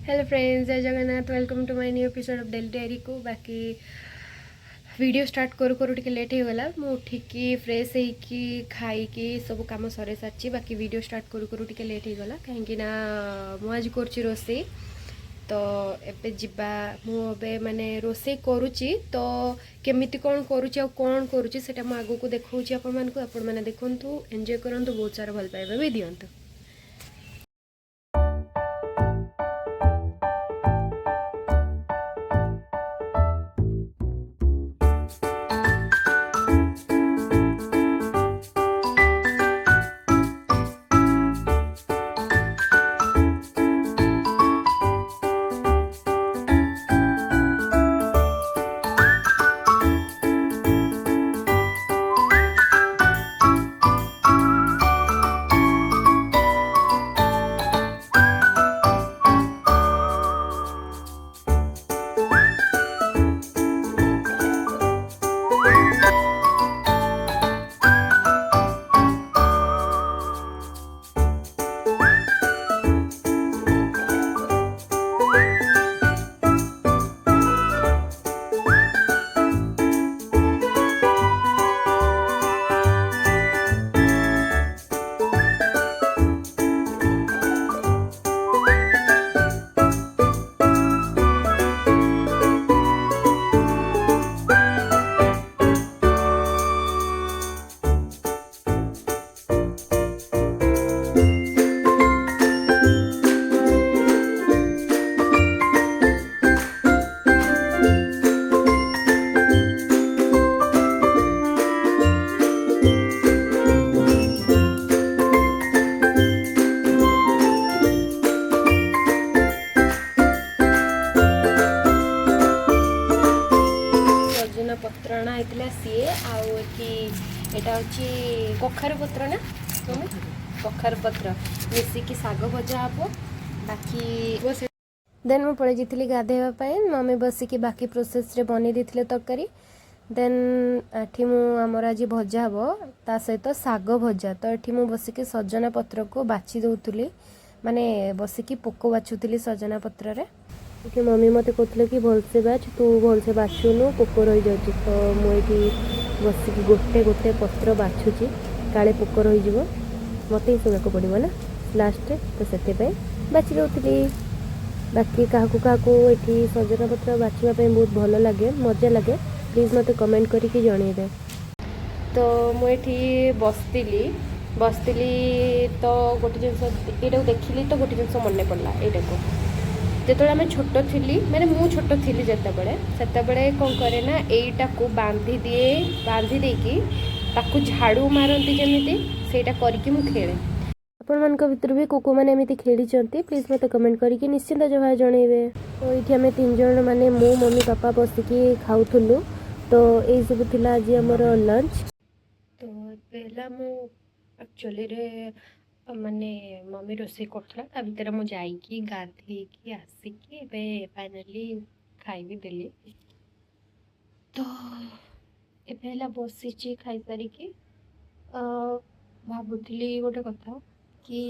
Hello friends, Jay Jagannath. Welcome to my new episode of Daily ଡାଏରୀକୁ। ବାକି video start କରୁ କରୁ ଟିକେ late ହେଇଗଲା। ମୁଁ ଉଠିକି, ଫ୍ରେଶ୍ ହେଇକି, ଖାଇକି ସବୁ କାମ ସରେଇ ସାରିଛି। ବାକି ଭିଡ଼ିଓ ଷ୍ଟାର୍ଟ କରୁ କରୁ ଟିକେ ଲେଟ୍ ହେଇଗଲା, କାହିଁକି ନା ମୁଁ ଆଜି କରୁଛି ରୋଷେଇ। ତ ଏବେ ଯିବା। ମୁଁ ଏବେ ମାନେ ରୋଷେଇ କରୁଛି, ତ କେମିତି କ'ଣ କରୁଛି ଆଉ କ'ଣ କରୁଛି, ସେଇଟା ମୁଁ ଆଗକୁ ଦେଖାଉଛି ଆପଣମାନଙ୍କୁ। ଆପଣମାନେ ଦେଖନ୍ତୁ, ଏନ୍ଜୟ କରନ୍ତୁ, ବହୁତ ସାରା ଭଲ ପାଇବା ବି ଦିଅନ୍ତୁ। ସଜନା ପତ୍ର ଅଣା ହେଇଥିଲା ସିଏ, ଆଉ ଏଠି ଏଇଟା ହେଉଛି କଖାରୁ ପତ୍ର ନା ମମି? କଖାରୁ ପତ୍ର ମିଶିକି ଶାଗ ଭଜା ହେବ। ବାକି ଦେନ୍ ମୁଁ ପଳେଇ ଯାଇଥିଲି ଗାଧେଇବା ପାଇଁ। ମମି ବସିକି ବାକି ପ୍ରୋସେସ୍ରେ ବନେଇ ଦେଇଥିଲେ ତରକାରୀ। ଦେନ୍ ଏଠି ମୁଁ ଆମର ଆଜି ଭଜା ହେବ, ତା ସହିତ ଶାଗ ଭଜା। ତ ଏଠି ମୁଁ ବସିକି ସଜନା ପତ୍ରକୁ ବାଛି ଦେଉଥିଲି, ମାନେ ବସିକି ପୋକ ବାଛୁଥିଲି ସଜନା ପତ୍ରରେ। ଏଠି ମମି ମୋତେ କହୁଥିଲେ କି ଭଲସେ ବାଛ, ତୁ ଭଲସେ ବାଛୁନୁ, ପୋକ ରହିଯାଉଛି। ତ ମୁଁ ଏଇଠି ବସିକି ଗୋଟେ ଗୋଟେ ପତ୍ର ବାଛୁଛି, କାଳେ ପୋକ ରହିଯିବ, ମୋତେ ହିଁ ଶୁଣିବାକୁ ପଡ଼ିବ ନା ଲାଷ୍ଟରେ। ତ ସେଥିପାଇଁ ବାଛି ଦେଉଥିଲି। ବାକି କାହାକୁ କାହାକୁ ଏଠି ସଜନା ପତ୍ର ବାଛିବା ପାଇଁ ବହୁତ ଭଲ ଲାଗେ, ମଜା ଲାଗେ, ପ୍ଲିଜ୍ ମୋତେ କମେଣ୍ଟ କରିକି ଜଣେଇବେ। ତ ମୁଁ ଏଠି ବସିଥିଲି ବସିଥିଲି, ତ ଗୋଟେ ଜିନିଷ ଏଇଟାକୁ ଦେଖିଲି, ତ ଗୋଟେ ଜିନିଷ ମନେ ପଡ଼ିଲା। ଏଇଟାକୁ ଯେତେବେଳେ ଆମେ ଛୋଟ ଥିଲି, ମାନେ ମୁଁ ଛୋଟ ଥିଲି ଯେତେବେଳେ, ସେତେବେଳେ କ'ଣ କରେ ନା, ଏଇଟାକୁ ବାନ୍ଧି ଦିଏ। ବାନ୍ଧି ଦେଇକି ତାକୁ ଝାଡ଼ୁ ମାରନ୍ତି ଯେମିତି, ସେଇଟା କରିକି ମୁଁ ଖେଳେ। ଆପଣମାନଙ୍କ ଭିତରୁ ବି କେଉଁ କେଉଁମାନେ ଏମିତି ଖେଳିଛନ୍ତି, ପ୍ଲିଜ୍ ମୋତେ କମେଣ୍ଟ କରିକି ନିଶ୍ଚିନ୍ତ ଜଣେଇବେ। ତ ଏଇଠି ଆମେ ତିନି ଜଣ, ମାନେ ମୁଁ, ମମି, ବାପା ବସିକି ଖାଉଥିଲୁ। ତ ଏଇସବୁ ଥିଲା ଆଜି ଆମର ଲଞ୍ଚ। ତ ଏବେ ହେଲା ମୁଁ ଆକ୍ଚୁଆଲିରେ ମାନେ ମମି ରୋଷେଇ କରୁଥିଲା, ତା ଭିତରେ ମୁଁ ଯାଇକି ଗାଧେଇକି ଆସିକି ଏବେ ଫାଇନାଲି ଖାଇବି ଦେଲି। ତ ଏବେ ହେଲା ବସିଛି ଖାଇସାରିକି। ଭାବୁଥିଲି ଗୋଟେ କଥା କି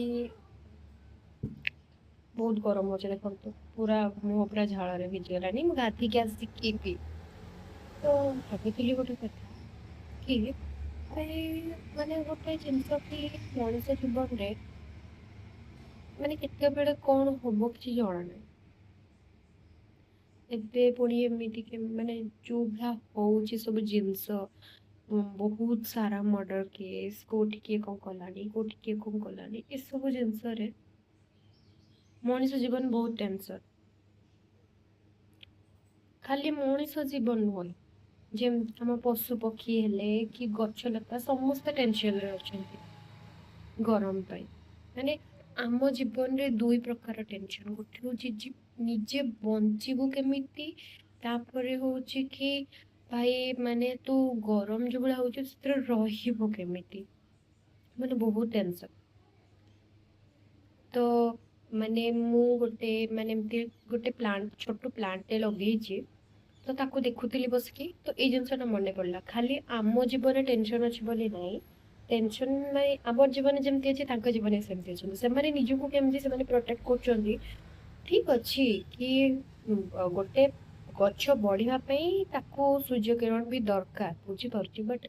ବହୁତ ଗରମ ହେଉଛି, ଦେଖନ୍ତୁ, ପୁରା ମୁହଁ ପୁରା ଝାଳରେ ଭିଜିଗଲାଣି ମୁଁ ଗାଧେଇକି ଆସିକି ବି। ତ ଭାବୁଥିଲି ଗୋଟେ କଥା କି ଭାଇ, ମାନେ ଗୋଟେ ଜିନିଷ କି ମଣିଷ ଜୀବନରେ ମାନେ କେତେବେଳେ କ'ଣ ହବ କିଛି ଜଣା ନାହିଁ। ଏବେ ପୁଣି ଏମିତି କି ମାନେ ଯୋଉ ଭଳିଆ ହଉଛି ସବୁ ଜିନିଷ, ବହୁତ ସାରା ମର୍ଡର କେସ୍, କୋଉଠି କିଏ କ'ଣ କଲାଣି, କୋଉଠି କିଏ କ'ଣ କଲାଣି, ଏସବୁ ଜିନିଷରେ ମଣିଷ ଜୀବନ ବହୁତ ଟେନସନ୍। ଖାଲି ମଣିଷ ଜୀବନ ନୁହଁ, ଯେମିତି ଆମ ପଶୁ ପକ୍ଷୀ ହେଲେ କି ଗଛ ଲତା, ସମସ୍ତେ ଟେନସନରେ ଅଛନ୍ତି ଗରମ ପାଇଁ। ମାନେ ଆମ ଜୀବନରେ ଦୁଇ ପ୍ରକାର ଟେନସନ୍। ଗୋଟେ ହେଉଛି ନିଜେ ବଞ୍ଚିବୁ କେମିତି, ତାପରେ ହେଉଛି କି ଭାଇ, ମାନେ ତୁ ଗରମ ଯେଉଁ ଭଳିଆ ହେଉଛି, ସେଥିରେ ରହିବୁ କେମିତି। ମାନେ ବହୁତ ଟେନସନ୍। ତ ମାନେ ମୁଁ ଗୋଟେ ମାନେ ଏମିତି ଗୋଟେ ପ୍ଲାଣ୍ଟ, ଛୋଟ ପ୍ଲାଣ୍ଟଟେ ଲଗେଇଛି, ତ ତାକୁ ଦେଖୁଥିଲି ବସିକି, ତ ଏଇ ଜିନିଷଟା ମନେ ପଡ଼ିଲା। ଖାଲି ଆମ ଜୀବନରେ ଟେନସନ୍ ଅଛି ବୋଲି ନାହିଁ। ଟେନସନ୍ ମାନେ ଆମ ଜୀବନରେ ଯେମିତି ଅଛି, ତାଙ୍କ ଜୀବନରେ ସେମିତି ଅଛନ୍ତି। ସେମାନେ ନିଜକୁ କେମିତି ସେମାନେ ପ୍ରୋଟେକ୍ଟ କରୁଛନ୍ତି, ଠିକ୍ ଅଛି କି ଗୋଟେ ଗଛ ବଢ଼ିବା ପାଇଁ ତାକୁ ସୂର୍ଯ୍ୟକିରଣ ବି ଦରକାର, ବୁଝିପାରୁଛି, ବଟ୍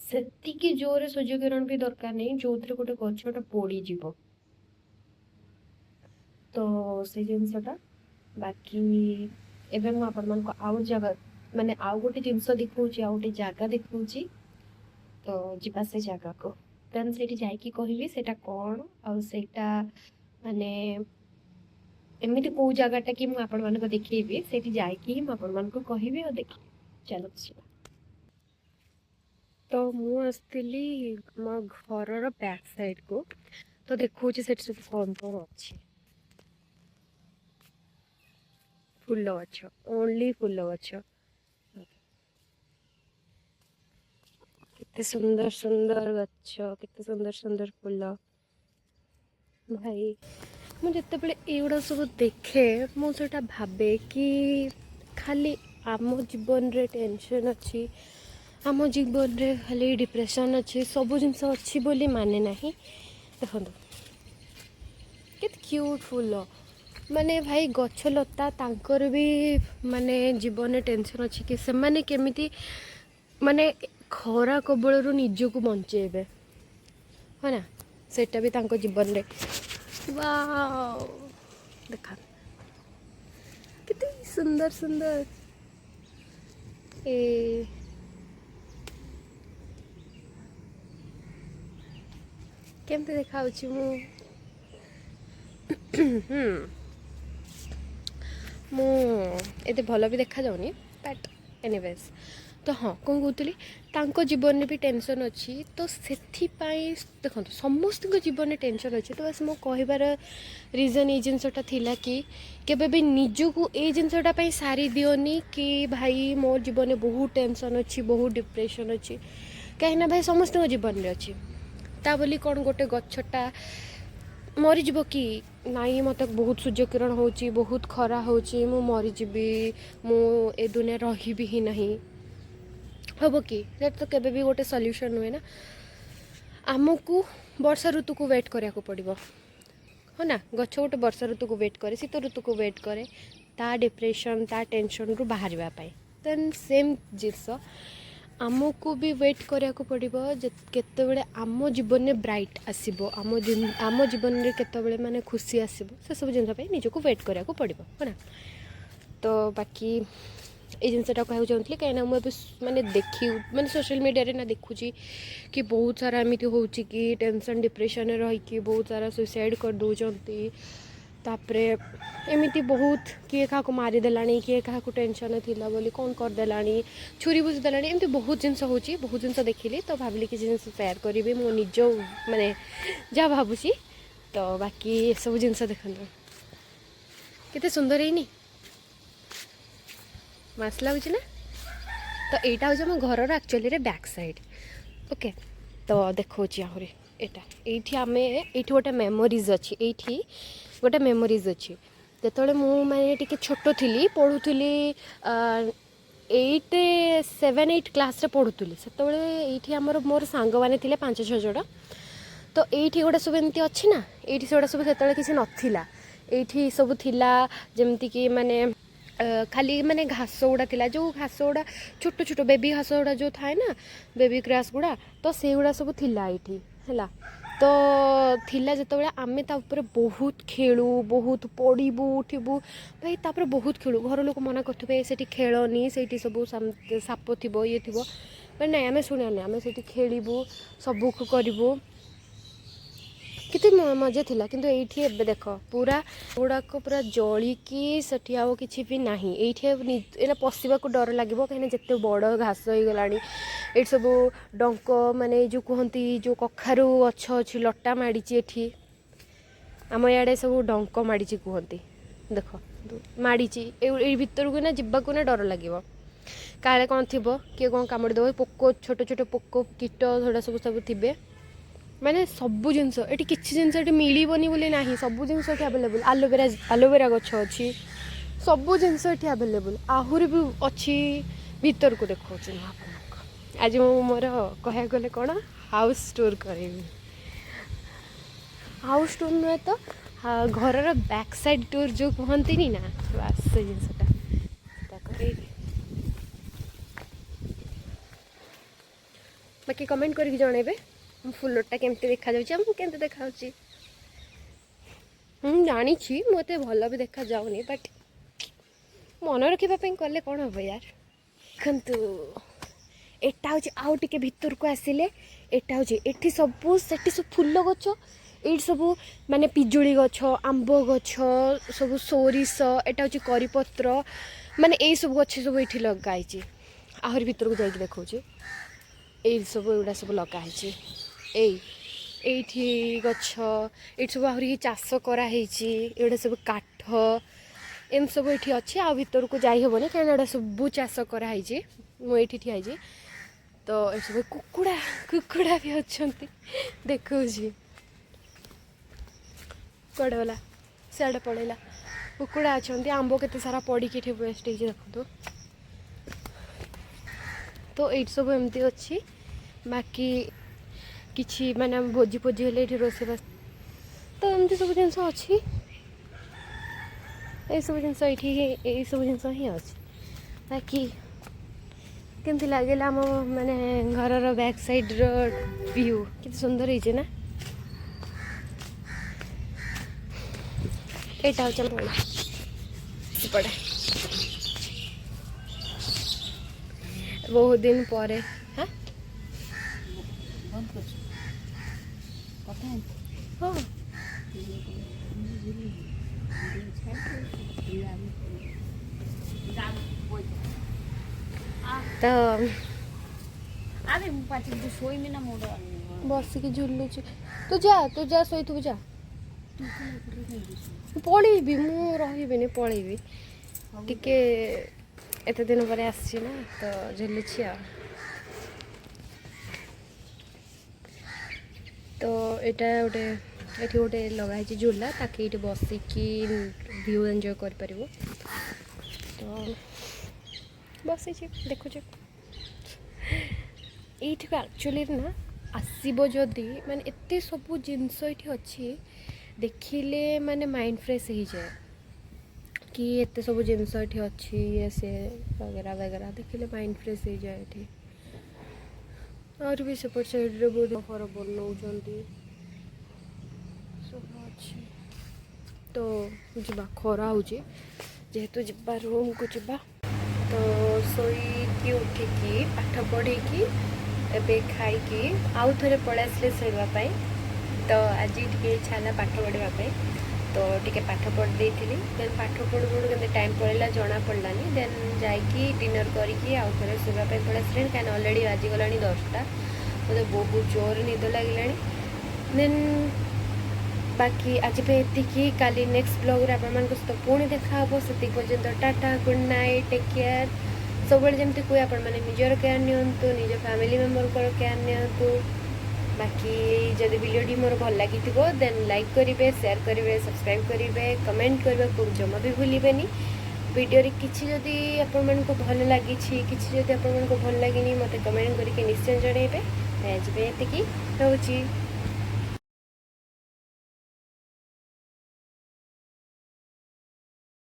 ସେତିକି ଜୋରରେ ସୂର୍ଯ୍ୟକିରଣ ବି ଦରକାର ନାହିଁ ଯେଉଁଥିରେ ଗୋଟେ ଗଛଟା ପୋଡ଼ିଯିବ। ତ ସେଇ ଜିନିଷଟା। ବାକି ଏବେ ମୁଁ ଆପଣମାନଙ୍କୁ ଆଉ ଜାଗା, ମାନେ ଆଉ ଗୋଟେ ଜିନିଷ ଦେଖାଉଛି, ଆଉ ଗୋଟେ ଜାଗା ଦେଖାଉଛି। ତ ଯିବା ସେ ଜାଗାକୁ, ଦେନ୍ ସେଇଠି ଯାଇକି କହିବି ସେଇଟା କ'ଣ ଆଉ ସେଇଟା ମାନେ ଏମିତି କେଉଁ ଜାଗାଟା କି ମୁଁ ଆପଣମାନଙ୍କୁ ଦେଖେଇବି। ସେଇଠି ଯାଇକି ହିଁ ମୁଁ ଆପଣମାନଙ୍କୁ କହିବି ଆଉ ଦେଖିବି। ଚାଲନ୍ତୁ ଯିବା। ତ ମୁଁ ଆସିଥିଲି ମୋ ଘରର ବ୍ୟାକ୍ ସାଇଡ଼୍କୁ, ତ ଦେଖାଉଛି ସେଠି ସବୁ କ'ଣ କ'ଣ ଅଛି। ଫୁଲ ଗଛ, ଓନ୍ଲି ଫୁଲ ଗଛ। କେତେ ସୁନ୍ଦର ସୁନ୍ଦର ଗଛ, କେତେ ସୁନ୍ଦର ସୁନ୍ଦର ଫୁଲ। ଭାଇ, ମୁଁ ଯେତେବେଳେ ଏଇଗୁଡ଼ା ସବୁ ଦେଖେ, ମୁଁ ସେଇଟା ଭାବେ କି ଖାଲି ଆମ ଜୀବନରେ ଟେନସନ୍ ଅଛି, ଆମ ଜୀବନରେ ଖାଲି ଡିପ୍ରେସନ୍ ଅଛି, ସବୁ ଜିନିଷ ଅଛି ବୋଲି ମାନେ ନାହିଁ। ଦେଖନ୍ତୁ କେତେ କ୍ୟୁଟ୍ ଫୁଲ। ମାନେ ଭାଇ, ଗଛ ଲତା ତାଙ୍କର ବି ମାନେ ଜୀବନରେ ଟେନସନ୍ ଅଛି କି ସେମାନେ କେମିତି ମାନେ ଖରା କବଳରୁ ନିଜକୁ ବଞ୍ଚେଇବେ, ହଁ ନା? ସେଇଟା ବି ତାଙ୍କ ଜୀବନରେ। ୱାଓ, ଦେଖ କେତେ ସୁନ୍ଦର ସୁନ୍ଦର। ଏ କେମିତି ଦେଖାଯାଉଛି ମୁଁ ଏତେ ଭଲ ବି ଦେଖାଯାଉନି, ବଟ୍ ଏନିୱେଜ୍। ତ ହଁ, କ'ଣ କହୁଥିଲି, ତାଙ୍କ ଜୀବନରେ ବି ଟେନସନ୍ ଅଛି। ତ ସେଥିପାଇଁ ଦେଖନ୍ତୁ, ସମସ୍ତଙ୍କ ଜୀବନରେ ଟେନସନ୍ ଅଛି। ତ ବାସ୍ ମୋ କହିବାର ରିଜନ୍ ଏଇ ଜିନିଷଟା ଥିଲା କି କେବେ ବି ନିଜକୁ ଏଇ ଜିନିଷଟା ପାଇଁ ସାରି ଦିଅନି କି ଭାଇ, ମୋ ଜୀବନରେ ବହୁତ ଟେନସନ୍ ଅଛି, ବହୁତ ଡିପ୍ରେସନ୍ ଅଛି। କାହିଁକିନା ଭାଇ, ସମସ୍ତଙ୍କ ଜୀବନରେ ଅଛି। ତା ବୋଲି କ'ଣ ଗୋଟେ ଗଛଟା ମରିଯିବ କି? ନାଇଁ, ମୋତେ ବହୁତ ସୂର୍ଯ୍ୟକିରଣ ହେଉଛି, ବହୁତ ଖରା ହେଉଛି, ମୁଁ ମରିଯିବି, ମୁଁ ଏ ଦୁନିଆ ରହିବି ହିଁ ନାହିଁ, ହେବ କି? ସେଇଟା ତ କେବେ ବି ଗୋଟେ ସଲ୍ୟୁସନ୍ ନୁହେଁ ନା। ଆମକୁ ବର୍ଷା ଋତୁକୁ ୱେଟ୍ କରିବାକୁ ପଡ଼ିବ, ହଁ ନା? ଗଛ ଗୋଟେ ବର୍ଷା ଋତୁକୁ ୱେଟ୍ କରେ, ଶୀତ ଋତୁକୁ ୱେଟ୍ କରେ ତା ଡିପ୍ରେସନ୍, ତା ଟେନସନ୍ରୁ ବାହାରିବା ପାଇଁ। ଦେନ୍ ସେମ୍ ଜିନିଷ ଆମକୁ ବି ୱେଟ୍ କରିବାକୁ ପଡ଼ିବ ଯେ କେତେବେଳେ ଆମ ଜୀବନରେ ବ୍ରାଇଟ୍ ଆସିବ, ଆମ ଜୀବନରେ କେତେବେଳେ ମାନେ ଖୁସି ଆସିବ। ସେସବୁ ଜିନିଷ ପାଇଁ ନିଜକୁ ୱେଟ୍ କରିବାକୁ ପଡ଼ିବ, ହଁ ନା? ତ ବାକି ଏଇ ଜିନିଷଟା କହିବାକୁ ଚାହୁଁଥିଲି, କାହିଁକିନା ମୁଁ ଏବେ ମାନେ ଦେଖି, ମାନେ ସୋସିଆଲ୍ ମିଡ଼ିଆରେ ନା ଦେଖୁଛି କି ବହୁତ ସାରା ଏମିତି ହେଉଛି କି ଟେନସନ୍, ଡିପ୍ରେସନ୍ରେ ରହିକି ବହୁତ ସାରା ସୁଇସାଇଡ଼୍ କରିଦେଉଛନ୍ତି। ତାପରେ ଏମିତି ବହୁତ କିଏ କାହାକୁ ମାରିଦେଲାଣି, କିଏ କାହାକୁ ଟେନସନ୍ ଥିଲା ବୋଲି କ'ଣ କରିଦେଲାଣି, ଛୁରୀ ଭୁସି ଦେଲାଣି। ଏମିତି ବହୁତ ଜିନିଷ ହେଉଛି। ବହୁତ ଜିନିଷ ଦେଖିଲି, ତ ଭାବିଲି କିଛି ଜିନିଷ ସେୟାର କରିବି ମୁଁ ନିଜ ମାନେ ଯାହା ଭାବୁଛି। ତ ବାକି ଏସବୁ ଜିନିଷ ଦେଖନ୍ତୁ, କେତେ ସୁନ୍ଦର ହେଇନି? ମସ୍ତ ଲାଗୁଛି ନା? ତ ଏଇଟା ହେଉଛି ଆମ ଘରର ଆକ୍ଚୁଆଲିରେ ବ୍ୟାକ୍ ସାଇଡ଼୍। ଓକେ, ତ ଦେଖାଉଛି ଆହୁରି। ଏଇଟା ଏଇଠି ଆମେ, ଏଇଠି ଗୋଟେ ମେମୋରିଜ୍ ଅଛି। ଏଇଠି ଗୋଟେ ମେମୋରିଜ୍ ଅଛି। ଯେତେବେଳେ ମୁଁ ମାନେ ଟିକେ ଛୋଟ ଥିଲି, ପଢ଼ୁଥିଲି, 8, 7, 8 କ୍ଲାସ୍ରେ ପଢ଼ୁଥିଲି, ସେତେବେଳେ ଏଇଠି ଆମର ମୋର ସାଙ୍ଗମାନେ ଥିଲେ ପାଞ୍ଚ ଛଅ ଜଣ। ତ ଏଇଠି ଗୋଟେ ସବୁ ଏମିତି ଅଛି ନା, ଏଇଠି ସେଗୁଡ଼ା ସବୁ ସେତେବେଳେ କିଛି ନଥିଲା। ଏଇଠି ସବୁ ଥିଲା ଯେମିତିକି ମାନେ ଖାଲି ମାନେ ଘାସ ଗୁଡ଼ା ଥିଲା, ଯେଉଁ ଘାସ ଗୁଡ଼ା ଛୋଟ ଛୋଟ ବେବି ଘାସ ଗୁଡ଼ା ଯେଉଁ ଥାଏ ନା, ବେବି ଗ୍ରାସ୍ ଗୁଡ଼ା, ତ ସେଇଗୁଡ଼ା ସବୁ ଥିଲା ଏଇଠି। ହେଲା, ତ ଥିଲା ଯେତେବେଳେ ଆମେ ତା ଉପରେ ବହୁତ ଖେଳୁ, ବହୁତ ପଡ଼ିବୁ, ଉଠିବୁ ଭାଇ, ତାପରେ ବହୁତ ଖେଳୁ। ଘର ଲୋକ ମନା କରୁଥିବେ, ସେଠି ଖେଳନି, ସେଇଠି ସବୁ ସାପ ଥିବ, ଇଏ ଥିବ। ମାନେ ନାଇଁ, ଆମେ ଶୁଣିବାନି, ଆମେ ସେଇଠି ଖେଳିବୁ, ସବୁ କରିବୁ। କେତେ ମଜା ଥିଲା। କିନ୍ତୁ ଏଇଠି ଏବେ ଦେଖ, ପୁରା ଗୁଡ଼ାକ ପୁରା ଜଳିକି ସେଠି ଆଉ କିଛି ବି ନାହିଁ। ଏଇଠି ଆଉ ଏଇନା ପଶିବାକୁ ଡର ଲାଗିବ, କାହିଁକିନା ଯେତେ ବଡ଼ ଘାସ ହେଇଗଲାଣି। ଏଇଠି ସବୁ ଡଙ୍କ, ମାନେ ଏଇ ଯେଉଁ କୁହନ୍ତି ଯେଉଁ କଖାରୁ ଗଛ ଅଛି, ଲଟା ମାଡ଼ିଛି ଏଠି। ଆମ ଇଆଡ଼େ ସବୁ ଡଙ୍କ ମାଡ଼ିଛି କୁହନ୍ତି। ଦେଖ, ମାଡ଼ିଛି। ଏଇ ଭିତରକୁ ନା ଯିବାକୁ ନା ଡର ଲାଗିବ, କାଳେ କ'ଣ ଥିବ, କିଏ କ'ଣ କାମୁଡ଼ି ଦେବ, ପୋକ, ଛୋଟ ଛୋଟ ପୋକ, କୀଟ, ସେଗୁଡ଼ା ସବୁ ସବୁ ଥିବେ। ମାନେ ସବୁ ଜିନିଷ ଏଠି, କିଛି ଜିନିଷ ଏଠି ମିଳିବନି ବୋଲି ନାହିଁ, ସବୁ ଜିନିଷ ଏଠି ଆଭେଲେବୁଲ୍। ଆଲୋଭେରା, ଆଲୋଭେରା ଗଛ ଅଛି, ସବୁ ଜିନିଷ ଏଠି ଆଭେଲେବୁଲ୍। ଆହୁରି ବି ଅଛି ଭିତରକୁ, ଦେଖାଉଛି ମୁଁ ଆପଣଙ୍କୁ। ଆଜି ମୁଁ ମୋର କହିବାକୁ ଗଲେ କ'ଣ ହାଉସ୍ ଟୁର୍ କରିବି। ହାଉସ୍ ଟୁର୍ ନୁହେଁ ତ, ଘରର ବ୍ୟାକ୍ ସାଇଡ଼୍ ଟୁର୍ ଯେଉଁ କୁହନ୍ତିନି ନା, ବାସ୍ ସେ ଜିନିଷଟା ସେଟା କରେଇବି। ବାକି କମେଣ୍ଟ କରିକି ଜଣେଇବେ ମୋ ଫୁଲଟା କେମିତି ଦେଖାଯାଉଛି ଆଉ ମୁଁ କେମିତି ଦେଖାଯାଉଛି। ମୁଁ ଜାଣିଛି ମୁଁ ଏତେ ଭଲ ବି ଦେଖାଯାଉନି, ବଟ୍ ମନେ ରଖିବା ପାଇଁ କଲେ କ'ଣ ହେବ ୟାର। ଦେଖନ୍ତୁ, ଏଟା ହେଉଛି ଆଉ ଟିକେ ଭିତରକୁ ଆସିଲେ ଏଟା ହେଉଛି ଏଠି ସବୁ, ସେଠି ସବୁ ଫୁଲ ଗଛ, ଏଇଠି ସବୁ ମାନେ ପିଜୁଳି ଗଛ, ଆମ୍ବ ଗଛ ସବୁ, ସୋରିଷ, ଏଟା ହେଉଛି କରିପତ୍ର, ମାନେ ଏଇସବୁ ଗଛ ସବୁ ଏଇଠି ଲଗା ହେଇଛି। ଆହୁରି ଭିତରକୁ ଯାଇକି ଦେଖାଉଛି। ଏଇ ସବୁ ଏଗୁଡ଼ା ସବୁ ଲଗା ହେଇଛି। ଏଇଠି ଗଛ, ଏଇଠି ସବୁ ଆହୁରି ଚାଷ କରାହେଇଛି। ଏଗୁଡ଼ା ସବୁ କାଠ, ଏମିତି ସବୁ ଏଇଠି ଅଛି। ଆଉ ଭିତରକୁ ଯାଇ ହେବନି, କାରଣ ଏଗୁଡ଼ା ସବୁ ଚାଷ କରାହେଇଛି। ମୁଁ ଏଇଠି ଠିଆ ହେଇଛି। ତ ଏସବୁ କୁକୁଡ଼ା ବି ଅଛନ୍ତି, ଦେଖାଉଛି। କୁଆଡ଼େ ଗଲା? ସିଆଡ଼େ ପଳେଇଲା। କୁକୁଡ଼ା ଅଛନ୍ତି। ଆମ୍ବ କେତେ ସାରା ପଡ଼ିକି ଏଠି ୱେଷ୍ଟ ହେଇଛି, ଦେଖନ୍ତୁ। ତ ଏଇଠି ସବୁ ଏମିତି ଅଛି। ବାକି କିଛି ମାନେ ଆମ ଭୋଜି ଫୋଜି ହେଲେ ଏଇଠି ରୋଷେଇବାସ, ତ ଏମିତି ସବୁ ଜିନିଷ ଅଛି। ଏଇସବୁ ଜିନିଷ ଏଇଠି, ଏଇସବୁ ଜିନିଷ ହିଁ ଅଛି। ବାକି କେମିତି ଲାଗିଲା ଆମ ମାନେ ଘରର ବ୍ୟାକ୍ ସାଇଡ଼୍ର ଭ୍ୟୁ? କେତେ ସୁନ୍ଦର ହେଇଛି ନା? ଏଇଟା ହେଉଛି ଆମ ସେପଟେ। ବହୁତ ଦିନ ପରେ। ହଁ। ବନ୍ଦ କରୁଛୁ କଥା। ହଁ। ଭିଡ଼ିଓ ଛାଡ଼ି। ତ ଆରେ, ମୁଁ ପାଞ୍ଚ ମିନିଟ୍ ଶୋଇମି ନା ମୋର। ବସିକି ଝୁଲୁଛି। ତୁ ଯା, ତୁ ଯା, ଶୋଇଥିବୁ ଯା। ପଳେଇବି ମୁଁ, ରହିବିନି, ପଳେଇବି। ଟିକେ ଏତେ ଦିନ ପରେ ଆସିଛି ନା, ତ ଝୁଲୁଛି। ଆଉ ତ ଏଇଟା ଗୋଟେ ଏଠି ଗୋଟେ ଲଗା ହେଇଛି ଝୁଲା, ତାକି ଏଇଠି ବସିକି ଭ୍ୟୁ ଏନ୍ଜୟ କରିପାରିବ। ତ ବସିଛି, ଦେଖୁଛି। ଏଇଠିକୁ ଆକ୍ଚୁଆଲି ନା ଆସିବ ଯଦି, ମାନେ ଏତେ ସବୁ ଜିନିଷ ଏଇଠି ଅଛି, ଦେଖିଲେ ମାନେ ମାଇଣ୍ଡ ଫ୍ରେଶ୍ ହେଇଯାଏ କି ଏତେ ସବୁ ଜିନିଷ ଏଠି ଅଛି, ଇଏ ସେ ବଗେରା ବଗେରା, ଦେଖିଲେ ମାଇଣ୍ଡ ଫ୍ରେଶ୍ ହେଇଯାଏ ଏଠି। ଆହୁରି ବି ସେପଟ ସାଇଡ଼୍ରେ ବହୁତ ଘର ବନଉଛନ୍ତି, ସବୁ ଅଛି। ତ ଯିବା, ଖରା ହେଉଛି ଯେହେତୁ, ଯିବା ରୁମ୍କୁ ଯିବା। ତ ଶୋଇକି ଉଠିକି, ପାଠ ପଢ଼ିକି, ଏବେ ଖାଇକି ଆଉ ଥରେ ପଳେଇ ଆସିଲେ ଶୋଇବା ପାଇଁ। ତ ଆଜି ଟିକେ ଇଚ୍ଛା ହେଲା ପାଠ ପଢ଼ିବା ପାଇଁ, ତ ଟିକେ ପାଠ ପଢ଼ି ଦେଇଥିଲି। ଦେନ୍ ପାଠ ପଢ଼ୁ ପଢ଼ୁ କେମିତି ଟାଇମ୍ ପଳେଇଲା ଜଣା ପଡ଼ିଲାନି। ଦେନ୍ ଯାଇକି ଡିନର୍ କରିକି ଆଉ ଥରେ ଶୋଇବା ପାଇଁ ପଳେଇ ଆସିଲେଣି, କାହିଁକିନା ଅଲରେଡ଼ି ବାଜିଗଲାଣି 10ଟା। ମୋତେ ବହୁତ ଜୋରରେ ନିଦ ଲାଗିଲାଣି। ଦେନ୍ ବାକି ଆଜି ପାଇଁ ଏତିକି। କାଲି ନେକ୍ସଟ ବ୍ଲଗ୍ରେ ଆପଣମାନଙ୍କ ସହିତ ପୁଣି ଦେଖା ହେବ। ସେତିକି ପର୍ଯ୍ୟନ୍ତ tata, good night, take care. ସବୁବେଳେ ଯେମିତି କୁହେ, ଆପଣମାନେ ନିଜର କେୟାର ନିଅନ୍ତୁ, ନିଜ ଫ୍ୟାମିଲି ମେମ୍ବରଙ୍କର କେୟାର ନିଅନ୍ତୁ। ବାକି ଯଦି ଭିଡ଼ିଓଟି ମୋର ଭଲ ଲାଗିଥିବ, ଦେନ୍ ଲାଇକ୍ କରିବେ, ସେୟାର କରିବେ, ସବସ୍କ୍ରାଇବ୍ କରିବେ, କମେଣ୍ଟ କରିବାକୁ ଜମା ବି ଭୁଲିବେନି। ଭିଡ଼ିଓରେ କିଛି ଯଦି ଆପଣମାନଙ୍କୁ ଭଲ ଲାଗିଛି, କିଛି ଯଦି ଆପଣମାନଙ୍କୁ ଭଲ ଲାଗିନି, ମୋତେ କମେଣ୍ଟ କରିକି ନିଶ୍ଚୟ ଜଣାଇବେ। ଆଜି ପାଇଁ ଏତିକି ରହୁଛି।